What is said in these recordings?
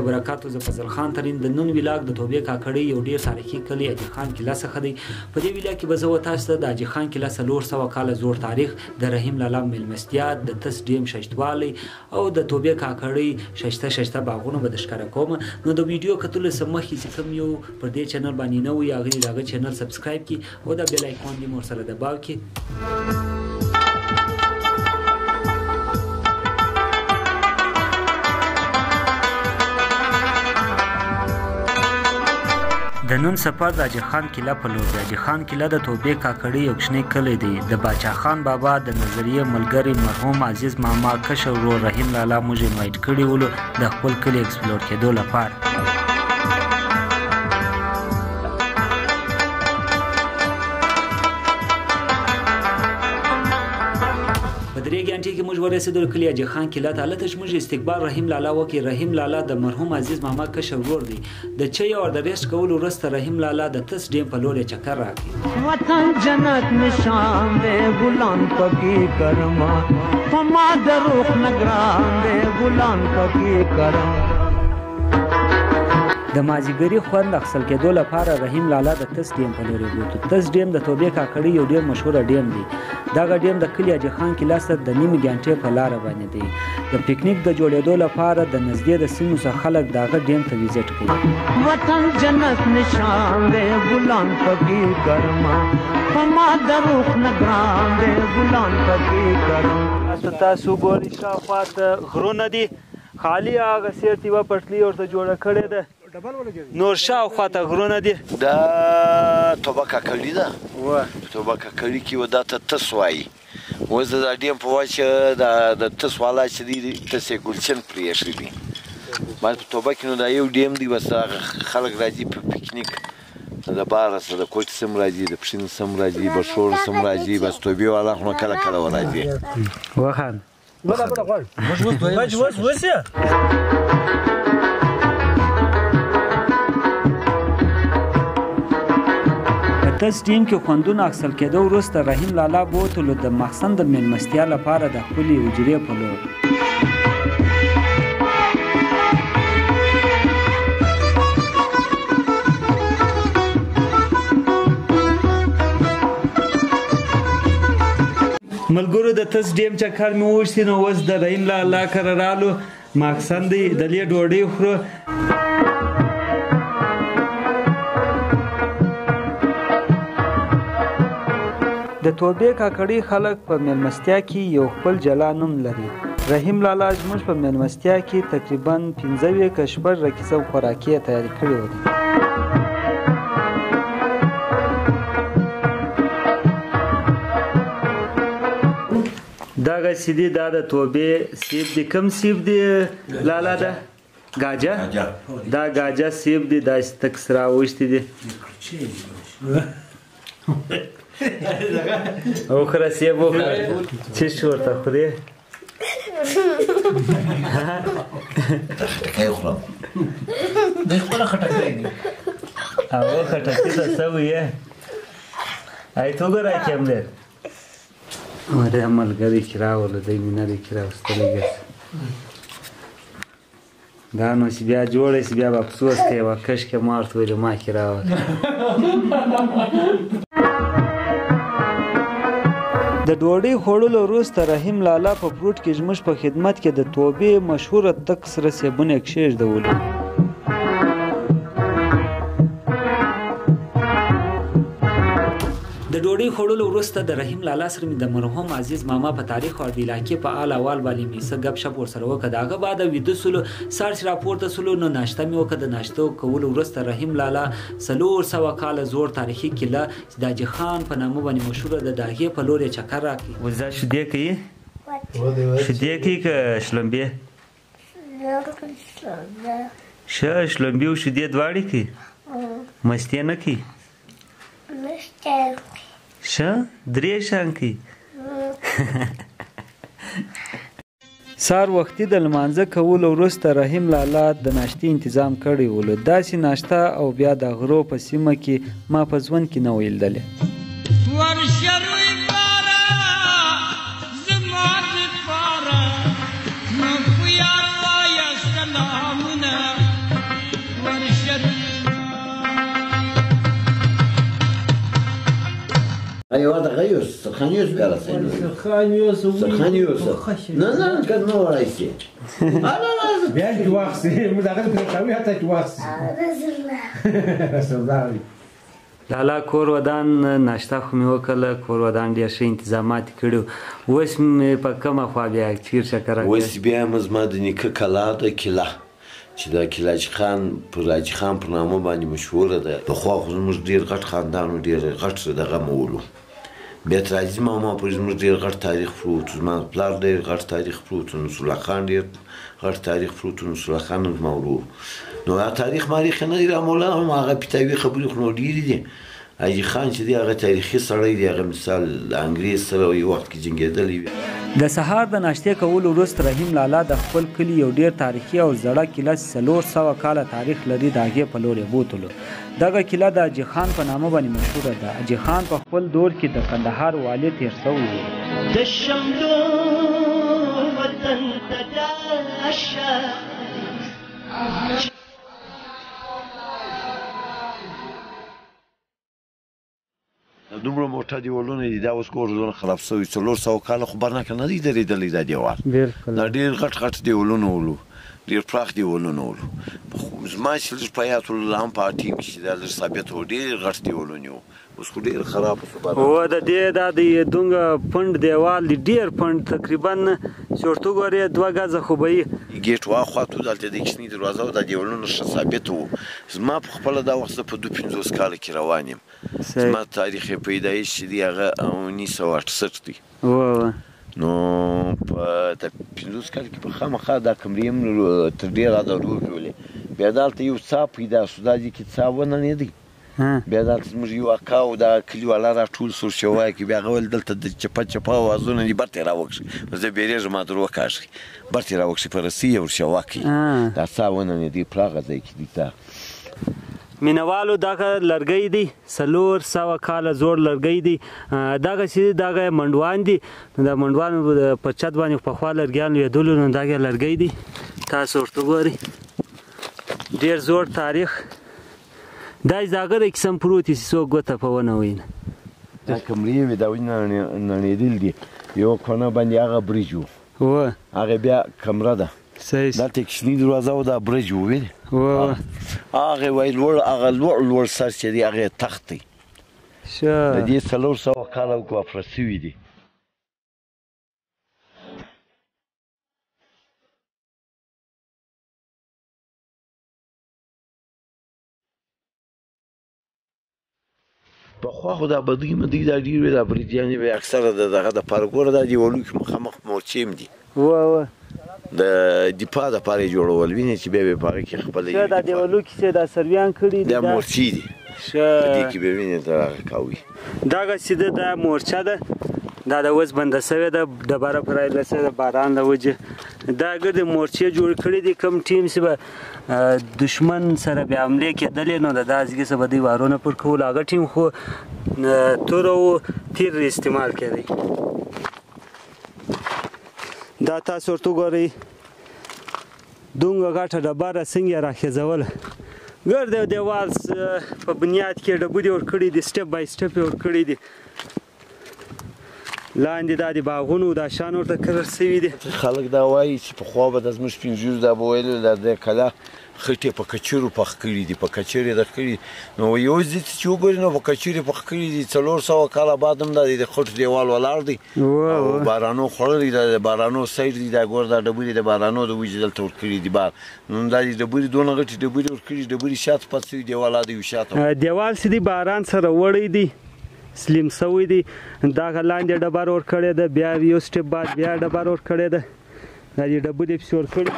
وبرکاته. زه فضل خان ترین د نن ویلاګ د توبې کاکړۍ یو ډیر تاریخي کلی حاجي خان قلعه څخه دی. په دې ویلاګ کې به زه و تاسو ته د حاجي خان قلعه 400 کاله زوړ تاریخ، د رحیم لالا میلمستیا، د تس ډیم ښایستوالی او د توبې کاکړۍ ښایسته ښایسته باغونه به درښکاره کوم. نو د ویډیو کتلو څخه مخکې چې کوم یو پر دې چینل باندې نه وي هغه دې د هغه چینل subscribe کړي او دا bell icon دې مو ورسره دباو کړي. د نن سفر د حاجي خان قلعه په لور دی. حاجي خان قلعه د توبې کاکړۍ یو کوچنی کلی دی. د باچا خان بابا د نظریې ملګری مرحوم عزیز ماما کشر ورور رحیم لالا موږ invite کړي ولو د خپل کلي explore کېدو لپاره. په 3 ګنټې کې موږ ورسېدلو کلي حاجي خان قلعه ته. هلته چې موږ استقبال رحیم لالا وکړي. رحیم لالا د مرحوم عزیز ماما کشر ورور دی. د چای او د rest کولو وروسته رحیم لالا د تس ډیم په لور یې چکر راکړي. وطن جنت نشان دی ګلان پکې کرما، په ما د روح نه ګران دی ګلان پکې کرما. د مازیګري خوند اخیستل کېدو لپاره رحیم لالا د تس ډیم په لوري بوتو. تس ډیم د توبې کاکړۍ یو ډېر مشهوره ډیم دی. دغه ډیم د کلي حاجي خان قلعه سره د نیمې ګنټې په لاره باندې دی. د پکنیک د جوړېدو لپاره د نږدې د سیمو څخه خلک د هغه ډیم ته visit کوي. وطن جنت نشان دی ګلان پکې کرما، په ما د روح نه ګران دی ګلان پکې کرما. تاسو ګورئ شاوخوا ته غرونه دي، خالي هغه سیرت یوه پټلۍ ورته جوړه کړې ده، نور شاوخوا ته غرونه دي. دا توبه کاکړي ده. توبه کاکړي کې دا ته تس وایي. اوس د ډیم په وجه د تس والا چې دی تس یې ګلچن پرې ایښی دی. بس په توبه کې نو دا یو ډیم دی، بس هغه خلک راځي په پکنیک، د باره څه د کوټې سم راځي، د پښین سم راځي، بښور سم راځي، بس توبې والا خو نو کله کله وراځي. وخان تس ډیم کې خوندونه اخیستل کېدو وروسته رحیم لالا بوتلو د مخزن د میلمستیا لپاره د خپلې حجرې په لور. ملګرو د تس ډیم چکر مې وشي، نو اوس د رحیم لالا کره رالو. مخزن دی، د لې ډوډۍ خورو. د توبې کاکړۍ خلک په میلمستیا کې یو خپل جلا نوم لري. رحیم لالا زموږ په میلمستیا کې تقریبا 5 که 6 قسم خوراکي تیارې کړې وې. دغسې دي. دا د توبې سیب دی. کوم سیب دی لالا؟ ده ګاجه. دا ګاجه سیب دی، داسې تک سره اوښتي دي. وخوره سیب وخوره. څه شي ورته خورې؟ خټکی خورم. دی خپله خټکی دی. هغه خټکی ته څه وایې؟ ای ته وګوره کیملېټ ورې ملګری کې راوله، دی مې نه دی کې راوستلی. ګرځي دا نو چې بیا جوړه شي بیا به افسوس کوي، یوه کشکې ما ورته ویلي ما کې راوله. د ډوډۍ خوړلو وروسته رحیم لالا په فروټ کې زموږ په خدمت کې د توبې مشهوره تک سره سیبونه کښېږدولو. د ډوډۍ خوړلو وروسته د رحیم لالا سره مې د مرحوم عزیز ماما په تاریخ او د علاقې په حال احوال باندې مې څه ګپ شپ ورسره وکړه. د هغه بعد ویده سولو. سهار چې راپورته سولو نو ناشته مې وکړه. د ناشتو کولو وروسته رحیم لالا 400 کاله زوړ تاریخي قلعه چې د حاجي خان په نامه باندې مشهوره ده د هغې په لور یې چکر راکړي. اوس دا شیدې کوي؟ شیدې کوي که شلومبې؟ ښه شلومبې او شیدې دواړې کوي؟ مستې نه کوي؟ ښه درې شیان کوي. سهار وختي د لمانځه کولو وروسته رحیم لالا د ناشتې انتظام کړی ولو. داسې ناشته او بیا د غرو په سیمه کې ما په ژوند کې نه وه لیدلې. زما د پاره نو یار وایه سلامونه. یو دغه یو سرخان یوس بیا راسي. سرخان یوس. سرخان یوس. نه نه که نه ورایسي. بیا چې واخسي موږ هغه په کوي حتی چې واخسي. رسول الله. لالا کور ودان، ناشته خو مې وکړله، کور ودان ډېر ښه انتظامات یې کړي وو. اوس مې په کومه خوا بیا چېرته چکر راکوې؟ اوس بیا هم زما د نیکه کلا ده، قلعه چې دا قلعه حاجي خان پر حاجي خان پر نامه باندې مشهوره ده. پخوا خو زموږ ډېر غټ خاندان و، ډېر غټ دغه مو ولو. بیا تر عزیز ماما پورې زموږ ډېر غټ تاریخ پروت و، زما پلار ډېر غټ تاریخ پروت و، نصرالله خان ډېر غټ تاریخ پروت و، نصرالله خان هم زما ورور. نو هغه تاریخ ماریخ نه دی رامولا، هم هغه پیتاوي خبرې خو نو ډېرې دي. حاجي خان چې دی هغه تاریخي سړی دی، هغه مثال له انګرېز سره یو وخت کې جنګېدلی وي. د سهار د ناشتې کولو وروسته رحیم لالا د خپل کلي یو ډېر تاریخي او زړه قلعه چې 400 کاله تاریخ لري د هغې په لور یې بوتلو. دغه قلعه د حاجي خان په نامه باندې مشهوره ده. حاجي خان په خپل دور کې د کندهار والي تېر شوی و. د شملو وطن ته راشه. دومره موټر دیوالونه دي، دا اوس ګوره دونه خراب شوي، 400 کاله خو برنکه نه دی درېدلی دا دیوال. بالکل. دا ډېر غټ غټ دیوالونه ولو، ډېر پراخ دیوالونه ولو. زما چې لږ په یاد ولو، هم په ټیم کې چې دا لږ ثابت و، ډېر غټ دیوالونه وو، اوس خو ډېر خراب شو. هو د دې دا د دونګه پنډ دیوال دی، ډېر پنډ، تقریبا چې ورته وګورې 2 ګزه خو به یې. ګېټ واخوا ته دلته د کوچنۍ دروازه وه، دا دیوالونه ښه ثابت وو. زما په خپله دا وخت زه په 52 کاله کې روان یم. زما تاریخ پیدایش چې دی هغه 1968 دی. نو په 50 کال کې په خامخا دا کمرې هم تر ډېره حده روغې ولې. بیا دلته یو څاه پیدا شو، دا ځای کې څاه وننېدی. بیا دلته زموږ یو اکا و، دا کلیواله را ټول سور شوی کې، بیا هغه ویل دلته د چپه چپه اوازونه دي، برته یې راوکښې. زه بېرېږم، ما در وکاږي، برته یې راوکښې، په رسۍ یې ورشوه کړي. دا څاه وننېدی، پر هغه ځای کې دی څاه. مینوالو دغه لرګی دی، 400 کاله زوړ لرګی دی. دغه چې دغه منډوان دي، د منډوانو په چت باندې پخوا لرګیان لوېدلو، نو دغه لرګی دی. تاسو ورته ګورئ، ډېر زوړ تاریخ. دا د هغه د قسم پروت دی چې څوک ګوته په ونه وینه. دا کمرې وې، دا ونې نړېدل دي. یوه کونه باندې هغه برج و، هغه بیا کمره ده. دلته کوچنۍ دروازه وه، دا برج و، وینې؟ هغه وایي لوړ، هغه لوړ لوړ سر چې دی هغه یې تخت دی. د دې 400 کاله وفره شوي دي. پخوا خو دا بدۍ مدۍ دا ډېر وې، دا بریدیانې به یې اکثره د دغه دپاره. ګوره دا دیوالو کې مخامخ مورچې هم دي، د دفاع دپاره یې جوړول، وینې چې بیا به یې په هغه کې خپله ښه. دا دیوالو کې چې دا سرویان کړي دي، دا مورچې دي، په دې کې به وینې ته هغه کوي. دغسې ده، دا مورچه ده، دا د اوس بنده شوې ده، ډبره پر راایله شوې ده باران له وجې. دا ګردې مورچې جوړې کړي دي، کوم ټیم چې به دشمن سره بیا حملې کېدلې، نو د داسې څه به دوی وارونه پر کول. هغه ټیم خو توره و تیر استعمال کېدی. دا تاسو ورته وګورئ، دومره غټه ډبره څنګه یې راخېژوله. ګرد دیوال په بنیاد کې ډبرې ورکړي دي، step by step یې ورکړي دي. لاندې دا د باغونو دا شان ورته کرل شوي دي. خلک دا وایي چې پخوا به د زموږ سپین ږیرو دا به ویل، دا د کلا خټې په کچرو پخ کړي دي، په کچرې د کړي. نو یو ځای چې وګوري نو په کچرې پخ کړي دي. 400 کاله بعد هم دا د خټو دیوال ولاړ دی، او بارانو خوړلی دی، د بارانو سیر دی. دا ګوره دا ډبرې د بارانو د وجې دلته ورکړي دي بار. نو دا د ډبرې دونه غټې ډبرې ورکړي، ډبرې شاته پاتې شوي، دیوال دی شاته. دیوال چې دی باران سره وړی دی، سلیم سوی دی. دغه لاندې ډبر ورکړې ده، بیا یو step بعد بیا ډبر ورکړې ده، دا دې ډبرې پسې ورکړي.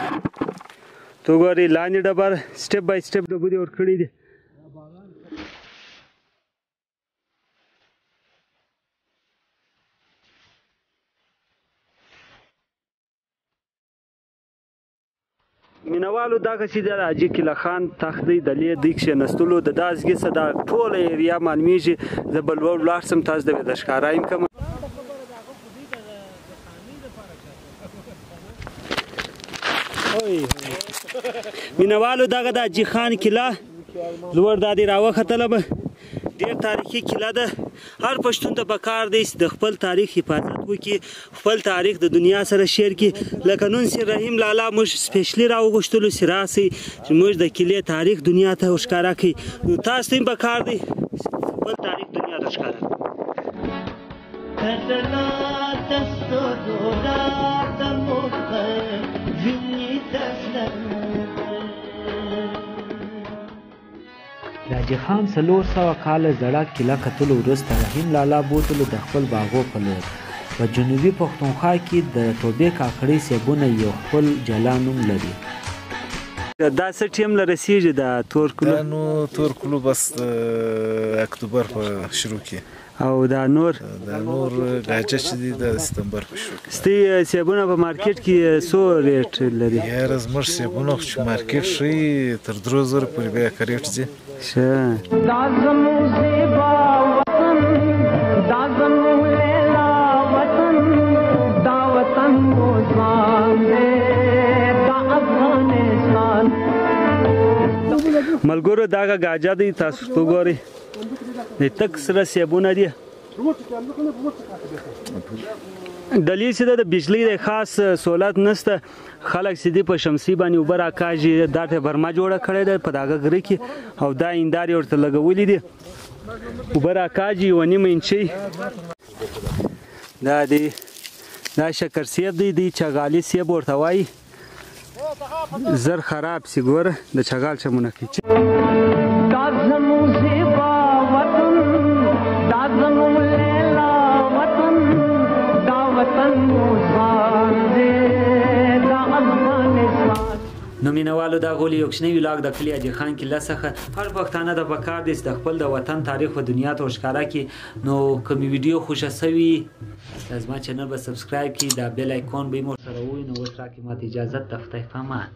ته ګورې لاندې ډبر step by step ډبرې ورکړي دي. مینوالو دغسې د حاجي قلعه خان تخت دی، د لې دوی کښېنستلو د داسې څه دا ټوله area معلومیږي. زه به لوړ ولاړ شم، تاسو ته به د ښکاره یم کوم. مینوالو دغه د حاجي خان قلعه لوړ دا دی راوختله به. ډېر تاریخي قلعه ده. هر پښتون ته پکار دی چې د خپل تاریخ حفاظت وکړي، خپل تاریخ د دنیا سره share کړي. لکه نن چې رحیم لالا موږ specially راوغوښتلو چې راسئ چې موږ د قلعې تاریخ دنیا ته ورښکاره کړي. نو تاسو ته هم پکار دی خپل تاریخ دنیا ته ښکاره کړئ. د حاجي خان 400 کاله زړه قلعه کتلو وروسته رحیم لالا بوتلو د خپل باغو په لور. په جنوبي پښتونخوا کې د توبې کاکړۍ سیبونه یو خپل جلا نوم لري. دا څه ټیم له رسېږي دا تور کلو؟ دا نو تور کلو بس د اکتوبر په شروع کې، او دا نور؟ دا نور ګاجه چې دي د ستمبر په شروع کې. ستې سیبونه په مارکیټ کې څو rate لري؟ یاره زموږ سیبونه خو چې مارکیټ ښیي تر 3000 پورې بیا rate ځي. ښه. دا زموږ زیبا وطن، دا زموږ لیلا وطن، دا وطن مو ځان دی، دا افغانستان. ملګرو دغه ګاجه دی، تاسو ته وګورئ، د تک سره سیبونه دي. دلیل چې ده د بجلی د خاص سهولت نشته، خلک چې دي په شمسي باندې اوبه راکاږي. دا ته برمه جوړه کړې ده په دغه غره کې، او دا ایندارې ورته لګولې دي، اوبه راکاږي 1.5 انچۍ. دا دی دا شکر سیب دی، دی چغالي سیب ورته وایي. زر خراب سي، ګوره د چغال چمونه کوي. دا زموږ زیبا وطن، دا زموږ لیلا وطن، دا وطن مو ځان دی، دا افغانستان. نو مینوالو دا غولي یو کوچنی ویلاګ د کلي حاجي خان قلعه څخه. هر پښتانه د پکار دی چې د خپل د وطن تاریخ و دنیا ته ورښکاره کړي. نو که مې ویډیو خوښه سوي زما channel به subscribe کړي، دا bell icon به یې ورسره ووایي. نو اوس راکړئ ماته اجازت، د خدای په امان.